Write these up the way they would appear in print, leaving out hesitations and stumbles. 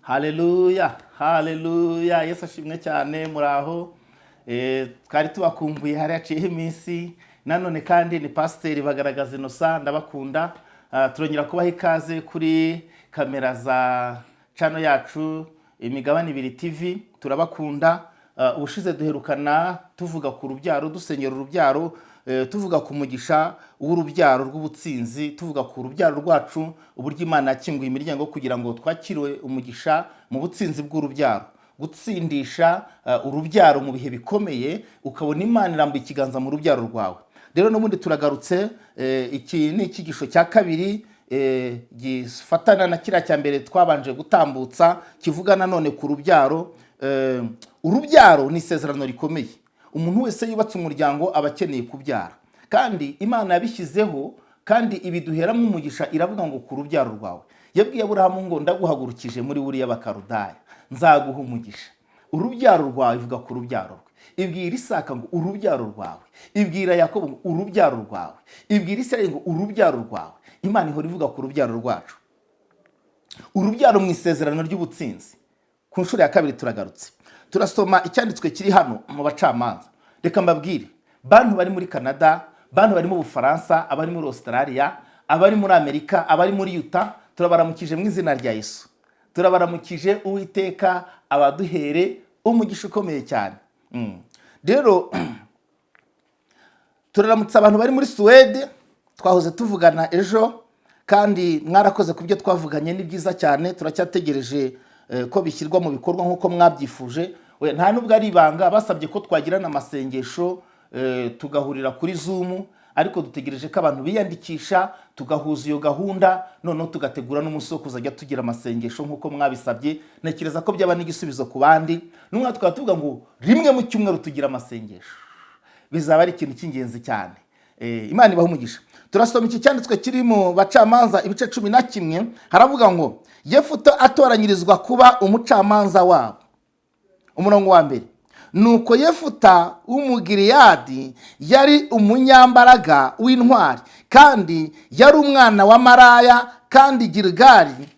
Haleluya, haleluya! Yesu ashimwe cyane. Muraho? Twari tubakumbuye, hari haciyeho iminsi. Nanone kandi ni Pasiteri Bagaragaza Innocent, ndabakunda. Turongera kubaha ikaze kuri kamera za channel yacu Imigabane Ibiri TV. Turabakunda. Ubushize duherukana tuvuga ku rubyaro, dusenyera urubyaro, tuvuga ku mugisha w'urubyaro rw'ubutsinzi, tuvuga ku rubyaro rwacu, uburyo Imana yakinguye imiryango kugira ngo twakire umugisha mu butsinzi bw'urubyaro, gutsindisha urubyaro mu bihe bikomeye, ukabona Imana irambuye ikiganza mu rubyaro rwawe. Rero n'ubundi turagarutse. Iki ni icyigisho cya kabiri, gifatana na kiriya cya mbere twabanje gutambutsa, kivuga nanone ku rubyaro. Urubyaro ni isezerano rikomeye. Umuntu wese yubatse umuryango aba akeneye kubyara, kandi Imana yabishyizeho kandi ibiduheramo umugisha. Iravuga ngo ku rubyaro rwawe. Yabwiye Aburahamu ngo ndaguhagurukije muri buriya Bakarudaya, nzaguha umugisha urubyaro rwawe. Ivuga ku rubyaro rwe. Ibwira Isaka ngo urubyaro rwawe, ibwira Yakobo ngo urubyaro rwawe, ibwira Isirayeli ngo urubyaro rwawe. Imana ihora ivuga ku rubyaro rwacu, urubyaro mu isezerano ry'ubutsinzi. Ku nshuro ya kabiri turagarutse, turasoma icyanditswe kiri hano mu Bacamanza. Reka mbabwire, bantu bari muri Canada, bantu bari mu Bufaransa, abari muri Australia, abari muri Amerika, abari muri Utah, turabaramukije mu izina rya Yesu. Turabaramukije, Uwiteka abaduhere umugisha ukomeye cyane. Rero turaramutsa abantu bari muri Suwede, twahoze tuvugana ejo, kandi mwarakoze ku byo twavuganye, ni byiza cyane. Turacyategereje ko bishyirwa mu bikorwa nk'uko mwabyifuje. Nta nubwo ari ibanga, basabye ko twagirana amasengesho, tugahurira kuri Zoom, ariko dutegereje ko abantu biyandikisha, tugahuza iyo gahunda, noneho tugategura n'umunsi wo kuzajya tugira amasengesho nk'uko mwabisabye. Ntekereza ko byaba n'igisubizo ku bandi. N'umwe tukaba tuvuga ngo rimwe mu cyumweru tugira amasengesho, bizaba ari ikintu cy'ingenzi cyane. Imana ibaha umugisha. Turasoma iki cyanditswe kiri mu Bacamanza ibice 11. Haravuga ngo Yefuta atoranyirizwa kuba umucamanza wabo. Umurongo wa mbere: Nuko Yefuta w'Umugiriyadi yari umunyambaraga w'intwari, kandi yari umwana wa maraya, kandi Girigari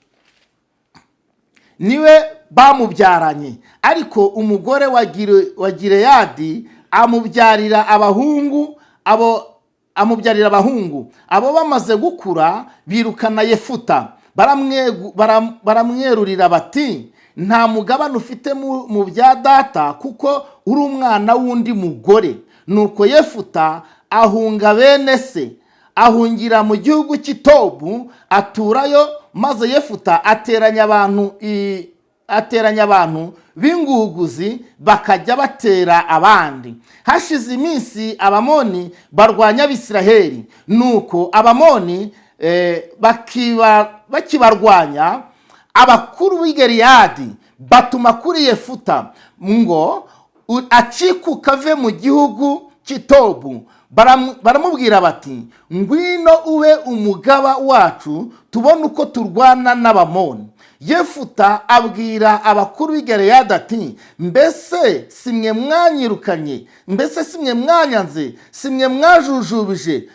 niwe bamubyaranye, ariko umugore wa Gileyadi amubyarira abahungu. Abo amubyarira abahungu. Abo bamaze gukura birukana Yefuta, baramwerurira bati: "Nta mugabane ufite mu bya data, kuko uri umwana w'undi mugore." Nuko Yefuta ahunga bene se, ahungira mu gihugu cy'Itobu, aturayo. Maze Yefuta ateranya abantu b'inguguzi, bakajya batera abandi. Hashize iminsi, Abamoni barwanya Abisiraheli. Nuko Abamoni bakibarwanya, abakuru b'i Galeyadi batuma kuri Yefuta ngo acikuke ave mu gihugu cy'Itobu. Baramubwira bati: "Ngwino ube umugaba wacu, tubone uko turwana n'Abamoni." Yefuta abwira abakuru b'i Galeyadi ati: "Mbese si mwe mwanyirukanye? Mbese si mwe mwanyanze? Si mwe mwajujubije?"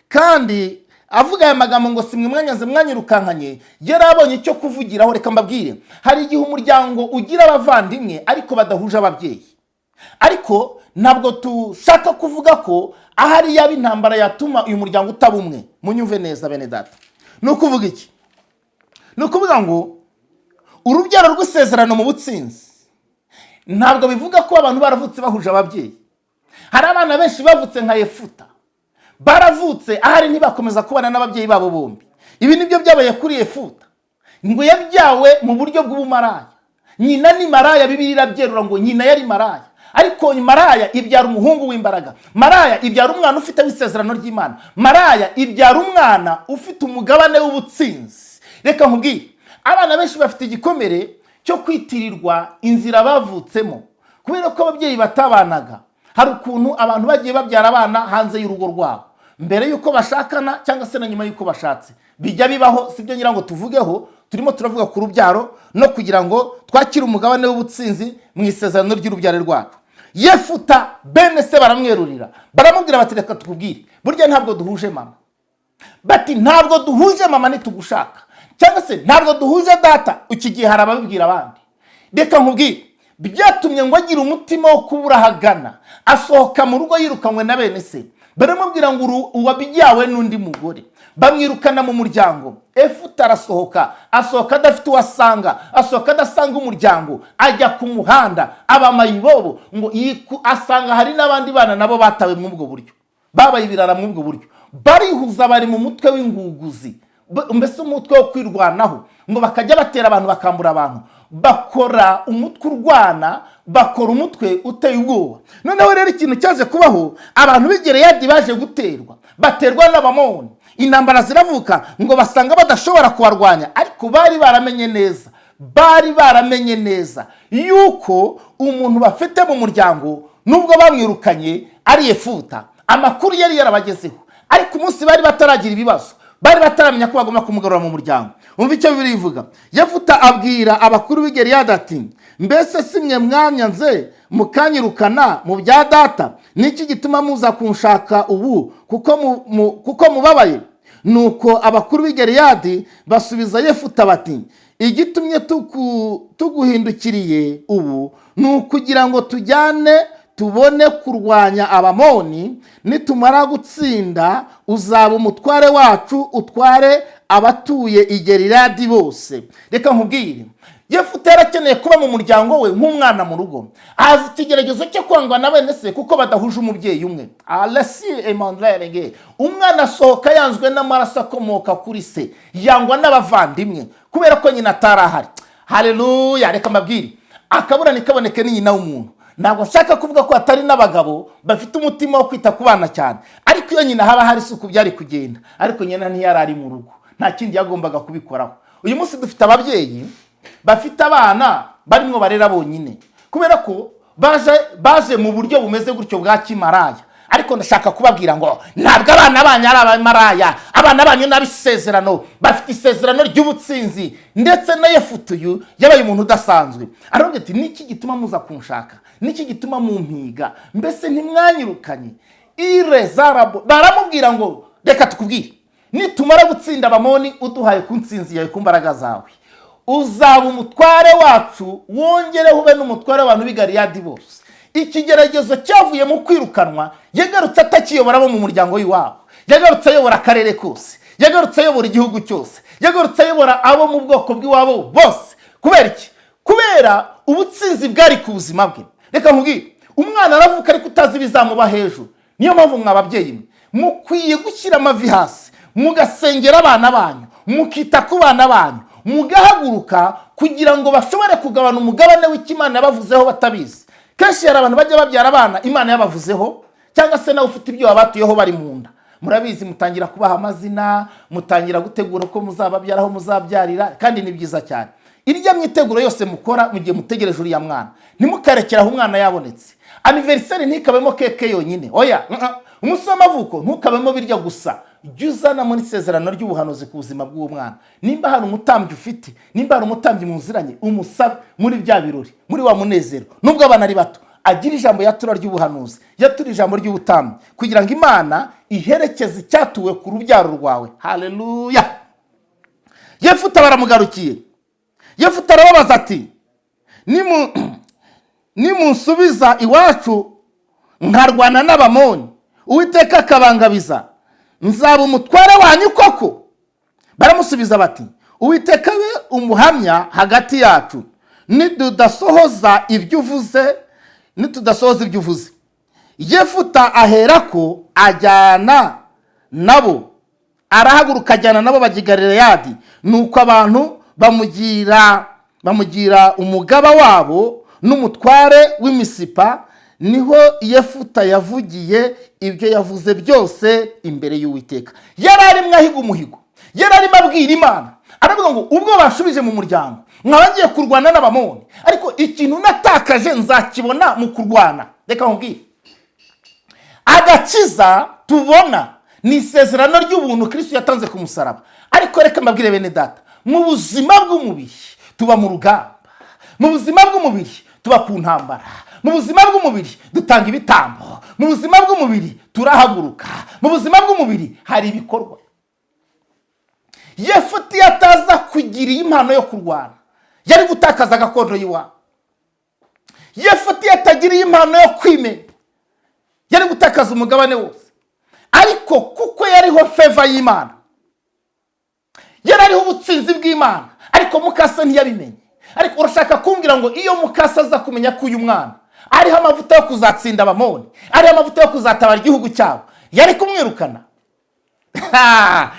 Kandi avuga aya magambo ngo si mwe mwanyanze, mwanyirukankanye, yari abonye icyo kuvugiraho. Reka mbabwire, hari igihe umuryango ugira abavandimwe ariko badahuje ababyeyi, ariko ntabwo dushaka kuvuga ko ahari yaba intambara yatuma uyu muryango utaba umwe. Munyumve neza, bene data. Ni ukuvuga iki? Ni ukuvuga ngo urubyaro rw'isezerano mu butsinzi ntabwo bivuga ko abantu baravutse bahuje ababyeyi. Hari abana benshi bavutse nka Yefuta, baravutse ahari ntibakomeza kubana n'ababyeyi babo bombi. Ibi nibyo byabaye kuri Yefuta, ngo yabyawe mu buryo bw'ubumaraya. Nyina ni maraya, Bibiliya irabyerura ngo nyina yari maraya, ariko maraya ibyara umuhungu w'imbaraga, maraya ibyara umwana ufite isezerano ry'Imana, maraya ibyara umwana ufite umugabane w'ubutsinzi. Reka nkubwire, abana benshi bafite igikomere cyo kwitirirwa inzira bavutsemo kubera ko ababyeyi batabanaga. Hari ukuntu abantu bagiye babyara abana hanze y'urugo rwabo mbere y'uko bashakana cyangwa se na nyuma y'uko bashatse, bijya bibaho. Si byo ngira ngo tuvugeho, turimo turavuga ku rubyaro no kugira ngo twakire umugabane w'ubutsinzi mu isezerano ry'urubyaro rwacu. Yefuta bene se baramwerurira, baramubwira bati: "Reka tukubwire, burya ntabwo duhuje mama." Bati: "Ntabwo duhuje mama, ntitugushaka." Cyangwa se ntabwo duhuje data. Iki gihe hari ababibwira abandi. Reka nkubwire, byatumye ngo agire umutima wo kubura ahagana, asohoka mu rugo yirukanywe na bene se. Baramubwira ngo uwabyawe n'undi mugore, bamwirukana mu muryango. Efuta arasohoka, asohoka adafite uwo asanga, asohoka adasanga umuryango, ajya ku muhanda, aba mayibobo. Ngo asanga hari n'abandi bana nabo batawe muri ubwo buryo, babaye ibirara muri ubwo buryo. Barihuza, bari mu mutwe w'inguguzi, mbese umutwe wo kwirwanaho, ngo bakajya batera abantu, bakambura abantu, bakora umutwe urwana, bakora umutwe uteye ubwoba. Noneho rero ikintu cyaje kubaho, abantu b'i Gileyadi baje guterwa, baterwa n'Abamoni, intambara ziravuka. Ngo basanga badashobora kubarwanya, ariko bari baramenye neza yuko umuntu bafite mu muryango, nubwo bamwirukanye, ari Yefuta. Amakuru yari yarabagezeho, ariko umunsi bari bataragira ibibazo, bari bataramenya ko bagomba kumugarura mu muryango. Umva icyo Bibiliya ivuga: Yefuta abwira abakuru b'i Gileyadi ati: "Mbese si mwe mwanyanze mukanyirukana mu bya data? Niki gituma muza kunshaka ubu kuko mubabaye?" Nuko abakuru b'i Gileyadi basubiza Yefuta bati: "Igitumye tuguhindukiriye ubu ni ukugira ngo tujyane, tubone kurwanya Abamoni. Nitumara gutsinda, uzaba umutware wacu, utware abatuye i Gileyadi bose." Reka nkubwire, Yefuta yarakeneye kuba mu muryango we nk'umwana mu rugo. Azi ikigeragezo cyo kwangwa na bene se kuko badahuje umubyeyi umwe. Alesi Emmanuel, umwana asohoka yanzwe n'amaraso akomoka kuri se, yangwa n'abavandimwe kubera ko nyina atari ahari. Haleluya! Reka mbabwire, akabura ntikaboneke ni nyina w'umuntu. Ntabwo nshaka kuvuga ko hatari n'abagabo bafite umutima wo kwita ku bana cyane, ariko iyo nyina haba hari isuku byari kugenda. Ariko nyina ntiyari ari mu rugo, nta kindi yagombaga kubikoraho. Uyu munsi dufite ababyeyi bafite abana barimo barera bonyine kubera ko baje mu buryo bumeze gutyo bwa kimaraya. Ariko ndashaka kubabwira ngo ntabwo abana banyu ari abamaraya. Abana banyu ni ab'isezerano, bafite isezerano ry'ubutsinzi. Ndetse na Yefuta uyu yabaye umuntu udasanzwe. Aravuga ati: "Niki gituma muza kunshaka? Niki gituma mumpiga? Mbese ntimwanyirukanye ire zarabo?" Baramubwira ngo: "Reka tukubwire, nitumara gutsinda Abamoni, uduhaye ku nsinzi yawe, ku mbaraga zawe, uzaba umutware wacu, wongereho ube n'umutware w'abantu b'i Galiyadi bose." Ikigeragezo cyavuye mu kwirukanwa, yagarutse atakiyobora abo mu muryango w'iwabo, yagarutse ayobora akarere kose, yagarutse ayobora igihugu cyose, yagarutse ayobora abo mu bwoko bw'iwabo bose. Kubera iki? Kubera ubutsinzi bwari ku buzima bwe. Reka nkubwire, umwana aravuka ariko utazi ibizamuba hejuru. Niyo mpamvu mwa babyeyi mwe mukwiye gushyira amavi hasi, mugasengera abana banyu, mukita ku bana banyu, mugahaguruka kugira ngo bashobore kugabana umugabane w'icyo yabavuzeho batabizi. Kenshi hari abantu bajya babyara abana Imana yabavuzeho, cyangwa se nawe ufite ibyo wabatuyeho bari mu nda. Murabizi, mutangira kubaha amazina, mutangira gutegura ko muzababyara, aho muzabyarira, kandi ni byiza cyane. Irya myiteguro yose mukora mu gihe mutegereje uriya mwana, ntimukarekere aho umwana yabonetse. Anniversaire ntikabemo cake yonyine, oya. Umunsi w'amavuko ntukabemo birya gusa. Jya uzana muri isezerano ry'ubuhanuzi ku buzima bw'uwo mwana. Nimba hari umutambyi ufite, nimba hari umutambyi muziranye, umusabe muri bya birori, muri wa munezero, nubwo abana ari bato, agira ijambo yatura ry'ubuhanuzi, yatura ijambo ry'ubutambyi, kugira ngo Imana iherekeze icyatuwe ku rubyaro rwawe. Haleluya! Yefuta baramugarukiye. Yefuta arababaza ati: "Nimunsubiza iwacu nkarwana n'Abamoni, Uwiteka akabangabiza, nzaba umutware wanyu koko?" Baramusubiza bati: "Uwiteka we umuhamya hagati yacu nitudasohoza ibyo uvuze, nitudasohoza ibyo uvuze." Yefuta aherako ajyana nabo, arahaguruka ajyana nabo, bajya i Galeyadi. Nuko abantu bamugira umugaba wabo n'umutware w'Imisipa. Niho Yefuta yavugiye ibyo yavuze byose imbere y'Uwiteka. Yari arimo ahiga umuhigo, yari arimo abwira Imana, aravuga ngo: "Ubwo bashubije mu muryango, nkaba ngiye kurwana n'Abamoni, ariko ikintu natakaje nzakibona mu kurwana." Reka nkubwire, agakiza tubona ni isezerano ry'ubuntu Kirisitu yatanze ku musaraba. Ariko reka mbabwire bene data, mu buzima bw'umubiri tuba mu rugamba, mu buzima bw'umubiri tuba ku ntambara, mu buzima bw'umubiri dutanga ibitambo, mu buzima bw'umubiri turahaguruka, mu buzima bw'umubiri hari ibikorwa. Yefuta iyo ataza kugira iyi mpano yo kurwana, yari gutakaza gakondo y'iwabo. Yefuta iyo atagira iyi mpano yo kwimenya, yari gutakaza umugabane wose. Ariko kuko yariho favor y'Imana, yari ariho ubutsinzi bw'Imana, ariko mukase ntiyabimenye. Ariko urashaka kumbwira ngo iyo mukase aza kumenya ko uyu mwana ariho amavuta yo kuzatsinda Abamoni, ariho amavuta yo kuzatabara igihugu cyabo, yari kumwirukana?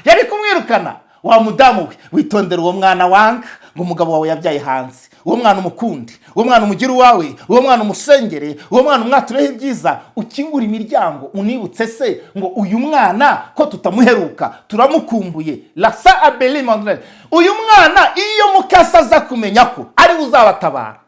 Yari kumwirukana? Wa mudamu we, witondera uwo mwana wanga ngo umugabo wawe yabyaye hanze. Uwo mwana umukunde, uwo mwana umugire uwawe, uwo mwana umusengere, uwo mwana umwatureho ibyiza, ukingura imiryango. Unibutse se ngo uyu mwana ko tutamuheruka, turamukumbuye. Rasa abeli mandrene. Uyu mwana, iyo mukasa aza kumenya ko ari we uzabatabara,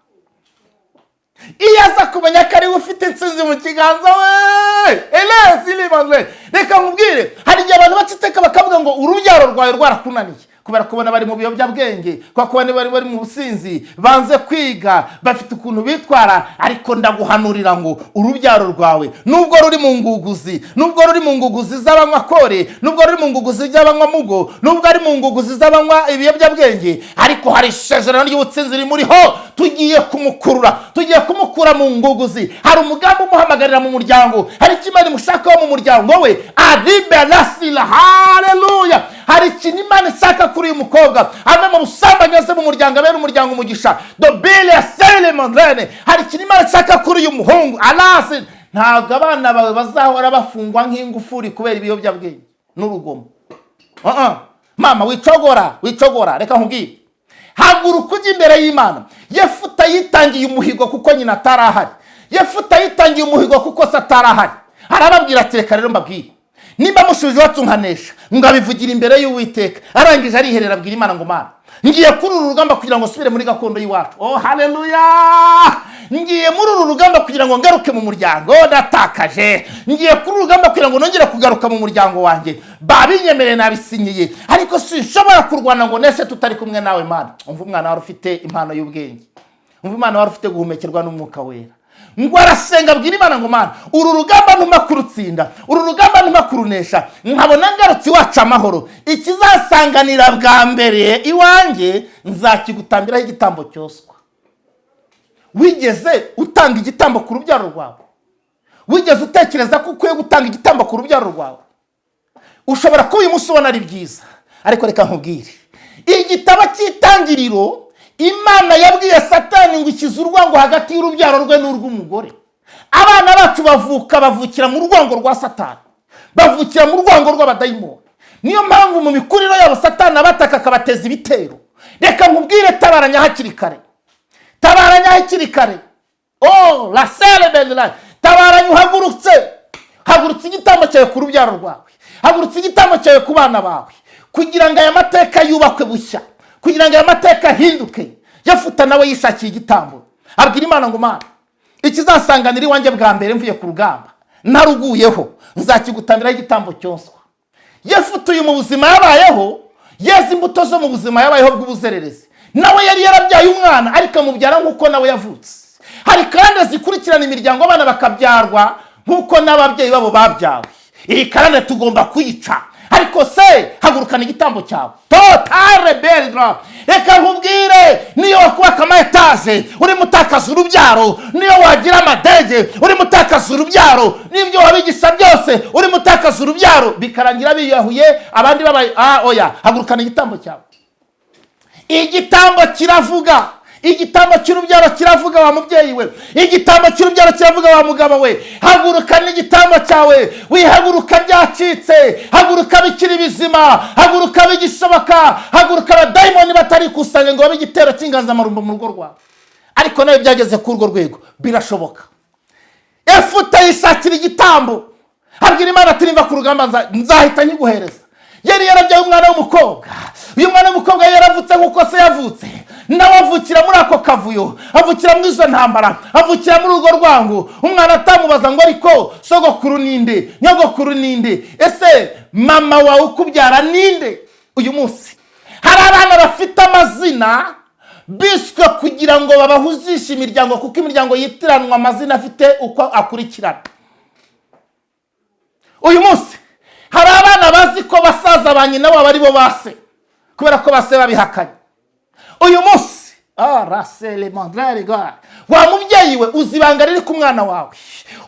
iyo aza kumenya ko ariwe ufite intsinzi mu kiganza we, elesi limandre. Reka nkubwire, hari igihe abantu baca iteka bakavuga ngo urubyaro rwawe rwarakunaniye kubera kubona bari mu biyobyabwenge, kubera kubona bari mu businzi, banze kwiga, bafite ukuntu bitwara. Ariko ndaguhanurira ngo urubyaro rwawe, nubwo ruri mu nguguzi, nubwo ruri mu nguguzi z'abanywa kore, nubwo ruri mu nguguzi z'abanywa mugo, nubwo ari mu nguguzi z'abanywa ibiyobyabwenge, ariko hari isezerano ry'ubutsinzi rimuriho. Tugiye kumukurura, tugiye kumukura mu nguguzi. Hari umugambi umuhamagarira mu muryango, hari icyo Imana imushakaho mu muryango we. Aribenasila, haleluya! Hari ikintu Imana ishaka kuri uyu mukobwa, ave mu busambanyi, aze mu muryango, abere umuryango umugisha. Dobile ya sele mandrene. Hari ikintu Imana ishaka kuri uyu muhungu arasi. Ntabwo abana bawe bazahora bafungwa nk'ingufuri kubera ibiyobyabwenge n'urugomo. Uh-uh. Mama, wicogora, wicogora. Reka nkubwire, haguruka ujya imbere y'Imana. Yefuta yitangiye umuhigo kuko nyina atari ahari. Yefuta yitangiye umuhigo kuko se atari ahari. Arababwira ati: "Reka rero mbabwire, nimba mushubije iwacu nkanesha," ngo abivugira imbere y'Uwiteka. Arangije ariherera, abwira Imana ngo: "Mana, ngiye kuri uru rugamba kugira ngo nsubire muri gakondo y'iwacu. Oh haleluya! Ngiye muri uru rugamba kugira ngo ngaruke mu muryango natakaje. Ngiye kuri uru rugamba kugira ngo nongere kugaruka mu muryango wanjye. Babinyemereye, nabisinyiye, ariko sinshobora kurwana ngo nese tutari kumwe nawe, Mana." Umva umwana wari ufite impano y'ubwenge, umva umwana wari ufite guhumekerwa n'Umwuka Wera. Ngo arasenga, abwira Imana ngo: "Mana, uru rugamba ntuma kurutsinda, uru rugamba ntuma kurunesha, nkabona ngarutse iwacu amahoro, ikizasanganira bwa mbere iwanjye nzakigutambiraho igitambo cyoswa." Wigeze utanga igitambo ku rubyaro rwawe? Wigeze utekereza ko ukwiye gutanga igitambo ku rubyaro rwawe? Ushobora kuba uyu munsi ubona ari byiza, ariko reka nkubwire, igitabo cy'Itangiriro, Imana yabwiye Satani ngo ikize urwango hagati y'urubyaro rwe n'urw'umugore. Abana bacu bavuka, bavukira mu rwango rwa Satani, bavukira mu rwango rw'abadayimoni. Niyo mpamvu mu mikurire yabo Satani abataka, akabateza ibitero. Reka nkubwire, tabaranya hakiri kare, tabaranya hakiri kare. Oh la sere benira, tabaranya uhagurutse, hagurutse igitambo cyawe ku rubyaro rwawe, hagurutse igitambo cyawe ku bana bawe, kugira ngo aya mateka yubakwe bushya, kugira ngo aya mateka ahinduke. Yefuta nawe yishakiye igitambo, abwira Imana ngo: "Mana, ikizasanganira iwanjye bwa mbere mvuye ku rugamba naruguyeho, nzakigutambiraho igitambo cyoswa." Yefuta uyu, mu buzima yabayeho, yeze imbuto zo mu buzima yabayeho bw'ubuzererezi. Nawe yari yarabyaye umwana, ariko amubyara nk'uko nawe yavutse. Hari karande zikurikirana imiryango, abana bakabyarwa nk'uko n'ababyeyi babo babyawe. Iyi karande tugomba kuyica. Ariko se hagurukana igitambo cyawe totale berira. Reka nkubwire, niyo wakubaka ama étage urimo utakaza urubyaro, niyo wagira amadege urimo utakaza urubyaro, n'ibyo wabigisha byose urimo utakaza urubyaro, bikarangira biyahuye, abandi babaye. Ah oya, hagurukana igitambo cyawe. Igitambo kiravuga, igitambo cy'urubyaro kiravuga, wa mubyeyi we. Igitambo cy'urubyaro kiravuga, wa mugabo we. Haguruka n'igitambo cyawe. Wihaguruka byacitse, haguruka bikiri bizima, haguruka bigishoboka, haguruka abadayimoni batarikusanya ngo babe igitero cy'inganzamarumbo mu rugo rwawe. Ariko nawe byageze kuri urwo rwego, birashoboka. Efuta yishakira igitambo, abwira Imana ati: "Nimva ku rugamba nzahita nkiguhereza." Yari yarabyaye umwana w'umukobwa. Uyu mwana w'umukobwa yari yaravutse nk'uko se yavutse, nawe avukira muri ako kavuyo, avukira muri izo ntambara, avukira muri urwo rwango. Umwana atamubaza ngo: "Ariko sogokuru ninde? Nyogokuru ninde? Ese mama wawe ukubyara ninde?" Uyu munsi hari abana bafite amazina biswe kugira ngo babahuzishe imiryango, kuko imiryango yitiranwa amazina afite uko akurikirana. Uyu munsi hari abana bazi ko basaza ba nyina wabo ari bo ba se. Kubera ko base babihakanye. Uyu munsi wa mubyeyi we, uzi ibanga riri ku mwana wawe.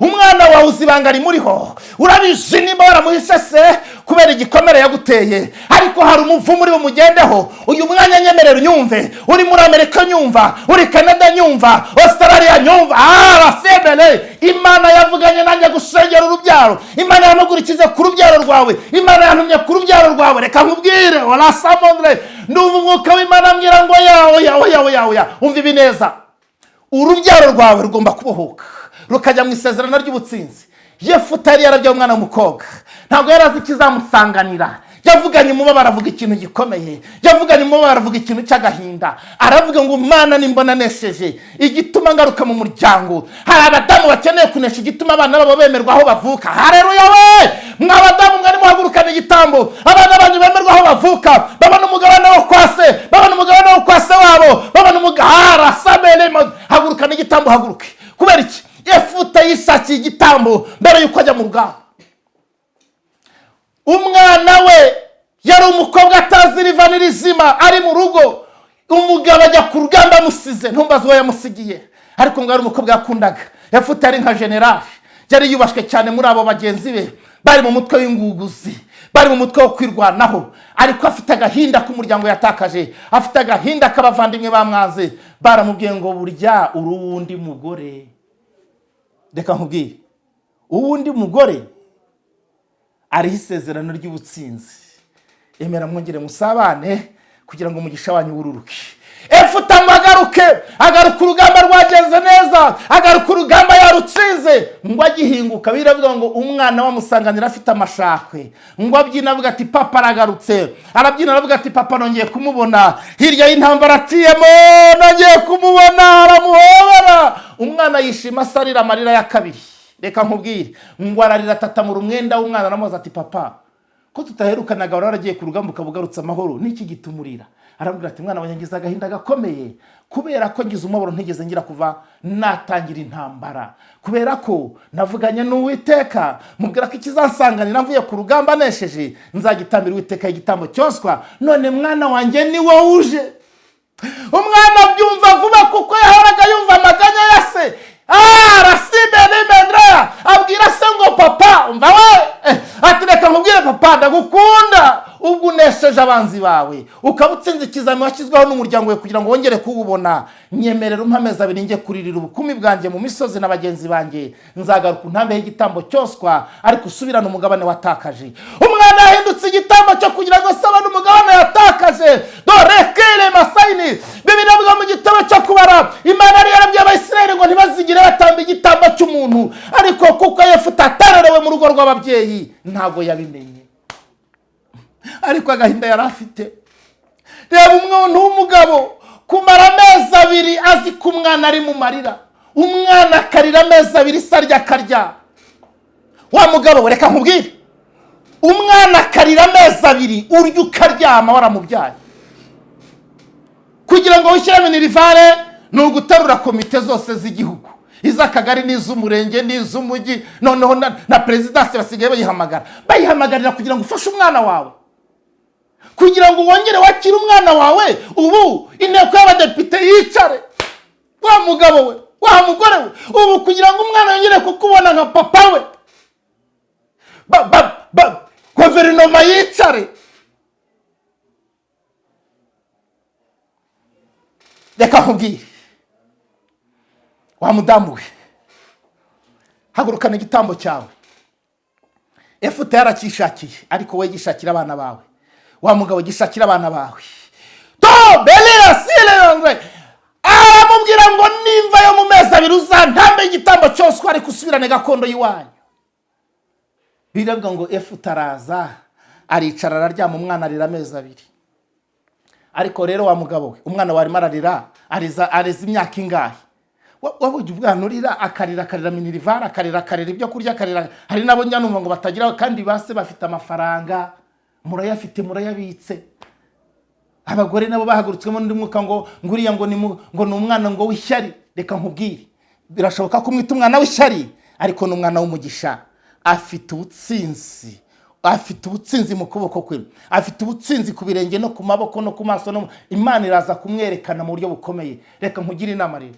Umwana wawe uzi ibanga rimuriho, urabizi nimba waramuhishe se kubera igikomere yaguteye, ariko hari umuvumo uri bumugendeho. Uyu mwanya nyemerera unyumve, uri muri Amerika nyumva, uri Canada nyumva, Australia nyumva, arasemere. Imana yavuganye nanjye gusengera urubyaro. Imana yampagurukije ku rubyaro rwawe. Imana yantumye ku rubyaro rwawe. Reka nkubwire, orasamondre, ndumva umwuka w'Imana ambwira ngo ya, oya, oya, oya, oya. Umva ibi neza: urubyaro rwawe rugomba kubohoka, rukajya mu isezerano ry'ubutsinzi. Yefuta yari yarabyaye umwana w'umukobwa, ntabwo yari azi ikizamusanganira. Yavuganye umubabaro, avuga ikintu gikomeye. Yavuganye umubabaro, avuga ikintu cy'agahinda. Aravuga ngo: "Mana, nimbona nesheje, igituma ngaruka mu muryango." Hari abadamu bakeneye kunesha igituma abana babo bemerwa aho bavuka. Hareruya we! Mwa badamu mwari muhagurukana igitambo, abana banyu bemerwa aho bavuka, babona umugabane wo kwa se, babona umugabane wo kwa se wabo, babona umugahara samere. Hagurukana igitambo, haguruke. Kubera iki? Yefuta yishakiye igitambo mbere y'uko ajya mu rugamba. Umwana we yari umukobwa, atazi riva n'irizima, ari mu rugo. Umugabo ajya ku rugamba amusize. Ntumbaze uwo yamusigiye, ariko ngo yari umukobwa yakundaga. Yefuta yari nka generali, yari yubashywe cyane muri abo bagenzi be bari mu mutwe w'inguguzi, bari mu mutwe wo kwirwanaho. Ariko afite agahinda k'umuryango yatakaje, afite agahinda k'abavandimwe bamwanze, baramubwiye ngo: "Burya uri uwundi mugore." Reka nkubwire, uwundi mugore ariho isezerano ry'ubutsinzi. Emera mwongere musabane kugira ngo umugisha wanyu wururuke. Efuta ngo agaruke, agaruka urugamba rwagenze neza, agaruka urugamba yarutsinze. Ngo agihinguka, biravuga ngo umwana wamusanganira afite amashakwe, ngo abyina avuga ati: "Papa aragarutse." Arabyina aravuga ati: "Papa nongeye kumubona hirya y'intambara aciyemo, nongeye kumubona." Aramuhobera, umwana yishima asarira amarira ya kabiri. Reka nkubwire, ngo ararira atatamura umwenda w'umwana. Aramubaza ati: "Papa, ko tutaherukanaga, wari waragiye ku rugamba ukaba ugarutse amahoro, niki gituma urira?" Arambwira ati: "Mwana wanjye, ngize agahinda gakomeye kubera ko ngize umubabaro ntigeze ngira kuva natangira intambara, kubera ko navuganye n'Uwiteka, mubwira ko ikizansanganira mvuye ku rugamba nesheje nzagitambira Uwiteka igitambo cyoswa. None mwana wanjye, ni wowe uje." Umwana abyumva vuba kuko yahoraga yumva amaganya ya se. Arasimbenemendrea, abwira se ngo: "Papa, umva we." Ati: "Reka nkubwire papa, ndagukunda. Ubwo unesheje abanzi bawe, ukaba utsinze ikizami washyizweho n'umuryango wawe kugira ngo wongere kuwubona, nyemerera umpe amezi 2 njye kuririra ubukumi bwanjye mu misozi na bagenzi banjye. Nzagaruka untambeho igitambo cyoswa, ariko usubirane umugabane watakaje." Umwana yahindutse igitambo cyo kugira ngo se abone umugabane yatakaje. Dore kere masayini, Bibiliya ivuga mu gitabo cyo Kubara, Imana yari yarabwiye Abayisirayeli ngo ntibazigire batamba igitambo cy'umuntu, ariko kuko Yefuta atarerewe mu rugo rw'ababyeyi, ntabwo yabimenye. Ariko agahinda yari afite, reba umuntu w'umugabo kumara amezi 2 azi ko umwana ari mu marira, umwana akarira amezi 2, se arya akarya. Wa mugabo we, reka nkubwire, umwana akarira amezi 2, urya ukaryama, waramubyaye. Kugira ngo wishyire minerval ni uguterura komite zose z'igihugu, iz'akagari n'iz'umurenge n'iz'umujyi, noneho na perezidansi basigaye bayihamagara, bayihamagarira kugira ngo ufashe umwana wawe, kugira ngo wongere wakire umwana wawe. Ubu inteko y'abadepite yicare, wa mugabo we, wa mugore we, ubu kugira ngo umwana yongere kukubona nka papa we, guverinoma yicare. Reka nkubwire, wa mudamu we, hagurukana igitambo cyawe. Efuta yaracyishakiye, ariko wowe gishakira abana bawe. Wa mugabo, gishakira abana bawe. To belira sile, aramubwira ngo: "Nimva yo mu mezi 2 uzantambe igitambo cyose, ariko usubirane gakondo y'iwanyu." Biravuga ngo Efuta araza, aricara, araryama, umwana arira amezi 2. Ariko rero wa mugabo we, umwana warimo ararira, ariza ariza imyaka ingahe? Wabonye umwana urira, akarira, akarira minerval, akarira, akarira ibyo kurya, akarira. Hari n'abo njya numva ngo batagira, kandi base bafite amafaranga, murayafite, murayabitse. Abagore nabo bahagurutswemo n'undi mwuka ngo nguriya ngo ni ngo ni umwana ngo w'ishyari. Reka nkubwire, birashoboka ko umwita umwana w'ishyari, ariko ni umwana w'umugisha, afite ubutsinzi. Afite ubutsinzi mu kuboko kwe, afite ubutsinzi ku birenge no ku maboko no ku maso. No Imana iraza kumwerekana mu buryo bukomeye. Reka nkugire inama rero.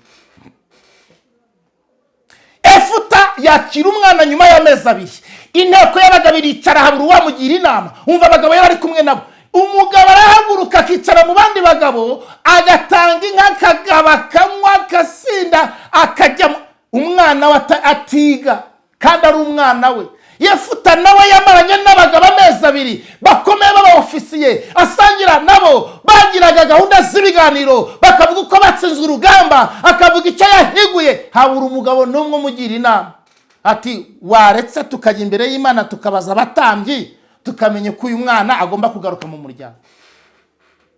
Efuta yakira umwana nyuma y'amezi 2. Inteko y'abagabo iricara, habura uwamugira inama. Umva, abagabo yari ari kumwe nabo, umugabo arahaguruka akicara mu bandi bagabo, agatanga inka, akagaba, akanywa, akasinda, akajya umwana we atiga kandi ari umwana we. Yefuta nawe yamaranye n'abagabo amezi 2 bakomeye b'aba ofisiye, asangira nabo, bagiraga gahunda z'ibiganiro, bakavuga uko batsinze urugamba, akavuga icyo yahiguye. Habura umugabo n'umwe umugira inama ati: "Waretse tukajya imbere y'Imana, tukabaza abatambyi, tukamenya ko uyu mwana agomba kugaruka mu muryango."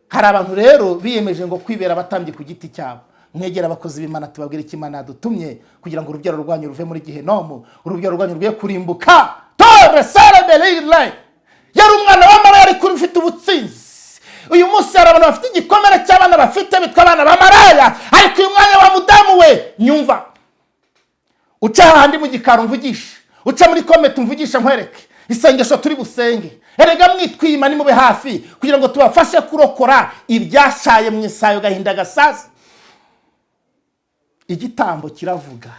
Hari abantu rero biyemeje ngo kwibera abatambyi ku giti cyabo. Mwegera abakozi b'Imana, tubabwire icyo Imana yadutumye kugira ngo urubyaro rwanyu ruve muri gihenomu, urubyaro rwanyu rwe kurimbuka. Tore sare berile yari umwana w'amaraya ariko ufite ubutsinzi. Uyu munsi hari abantu bafite igikomere cy'abana bafite bitwa abana b'amaraya. Ariko uyu mwanya, wa mudamu we, nyumva, uca hahandi mu gikari umvugishe, uca muri comment umvugishe, nkwereke isengesho turi busenge. Erega mwitwima, nimube hafi kugira ngo tubafashe kurokora ibyashaye mu isayo gahinda gasaza. Igitambo kiravuga.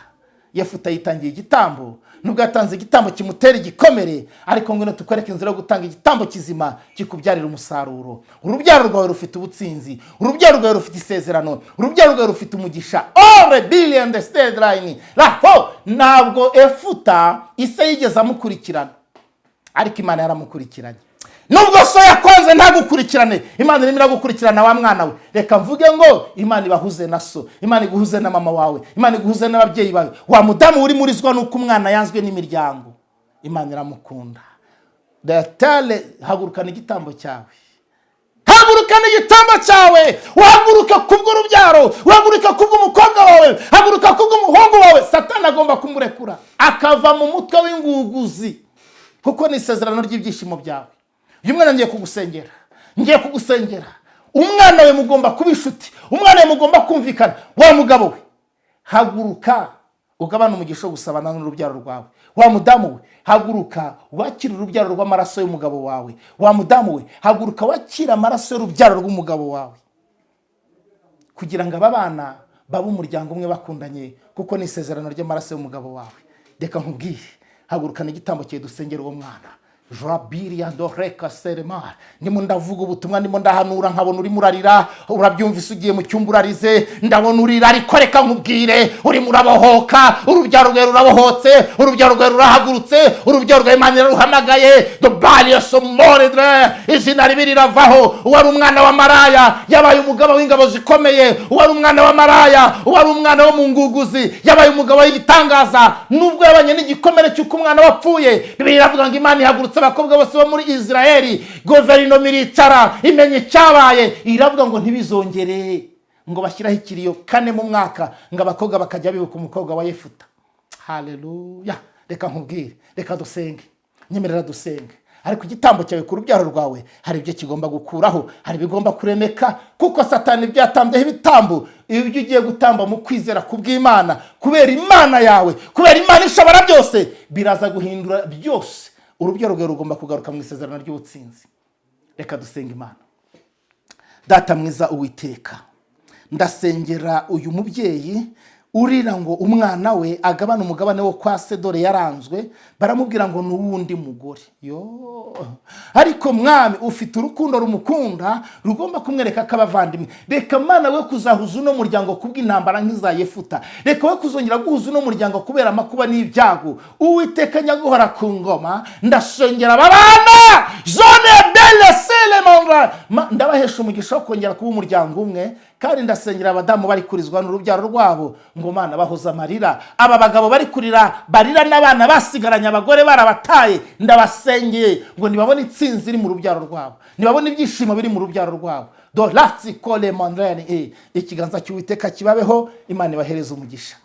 Yefuta yitangiye igitambo. Nubwo yatanze igitambo kimutera igikomere, ariko ngwino tukwereke inzira yo gutanga igitambo kizima kikubyarira umusaruro. Urubyaro rwawe rufite ubutsinzi, urubyaro rwawe rufite isezerano, urubyaro rwawe rufite umugisha. Ore billion the state line raho. Ntabwo Efuta ise yigeze amukurikirana, ariko Imana yaramukurikiranye. Nubwo so yakwanze ntagukurikirane, Imana irimo iragukurikirana, wa mwana we. Reka mvuge ngo Imana ibahuze na so, Imana iguhuze na mama wawe, Imana iguhuze n'ababyeyi bawe. Wa mudamu uri murizwa nuko umwana yanzwe n'imiryango, Imana iramukunda. Datale, hagurukana igitambo cyawe, hagurukana igitambo cyawe, uhaguruka kubw'urubyaro, uhaguruka kubw'umukobwa wawe, haguruka kubw'umuhungu wawe. Satani agomba kumurekura akava mu mutwe w'inguguzi, kuko ni isezerano ry'ibyishimo byawe. Uyu mwana ngiye kugusengera, ngiye kugusengera. Umwana we mugomba kuba inshuti, umwana we mugomba kumvikana. Wa mugabo we, haguruka ugabane umugisha wo gusabana n'urubyaro rwawe. Wa mudamu we, haguruka wakire urubyaro rw'amaraso y'umugabo wawe. Wa mudamu we, haguruka wakire amaraso y'urubyaro rw'umugabo wawe, kugira ngo aba bana babe umuryango umwe bakundanye, kuko ni isezerano ry'amaraso y'umugabo wawe. Reka nkubwire, hagurukana igitambo cyawe, dusengera uwo mwana. Jabiriya doreka seremar. Ndimo ndavuga ubutumwa, ndimo ndahanura, nkabona urimo urarira. Urabyumvise, ugiye mu cyumba urarize, ndabona urira. Ariko reka nkubwire, urimo urabohoka. Urubyaro rwawe rurabohotse, urubyaro rwawe rurahagurutse, urubyaro rwawe Imana iraruhamagaye. Dobariyo somoredre, izina ribi riravaho. Uwari umwana wa maraya yabaye umugabo w'ingabo zikomeye. Uwari umwana wa maraya, uwari umwana wo mu nguguzi, yabaye umugabo w'igitangaza, nubwo yabanye n'igikomere cy'uko umwana wapfuye. Bibiliya iravuga ngo Imana ihagurutse abakobwa bose bo muri Israeli. Guverinoma iricara, imenya icyabaye, iravuga ngo ntibizongere, ngo bashyiraho ikiriyo kane mu mwaka, ngo abakobwa bakajya bibuka umukobwa wa Yefuta. Haleluya! Reka nkubwire, reka dusenge, nyemerera dusenge. Ariko igitambo cyawe ku rubyaro rwawe hari ibyo kigomba gukuraho, hari ibigomba kuremeka, kuko Satani ibyo yatambyeho ibitambo. Ibyo ugiye gutamba mu kwizera kubw'Imana, kubera Imana yawe, kubera Imana ishobora byose, biraza guhindura byose. Urubyaro rwawe rugomba kugaruka mu isezerano ry'ubutsinzi. Reka dusenga Imana. Data mwiza, Uwiteka, ndasengera uyu mubyeyi urira ngo umwana we agabane umugabane wo kwa se. Dore yaranzwe, baramubwira ngo ni uwundi mugore. Yo, ariko Mwami, ufite urukundo rumukunda rugomba kumwereka ko abavandimwe. Reka Mana we kuzahuza uno muryango kubw'intambara nk'iza Yefuta. Reka we kuzongera guhuza uno muryango kubera amakuba n'ibyago. Uwiteka nyaguhora ku ngoma, ndasengera aba bana zone bele selemandra, ndabahesha umugisha wo kongera kuba umuryango umwe. Kandi ndasengera abadamu bari kurizwa n'urubyaro rwabo, ngo Mana bahoze amarira. Aba bagabo bari kurira, barira n'abana basigaranye, abagore barabataye, ndabasengeye ngo nibabone intsinzi iri mu rubyaro rwabo, nibabone ibyishimo biri mu rubyaro rwabo. Doratsi kole mandrene, ikiganza cy'Uwiteka kibabeho. Imana ibahereze umugisha.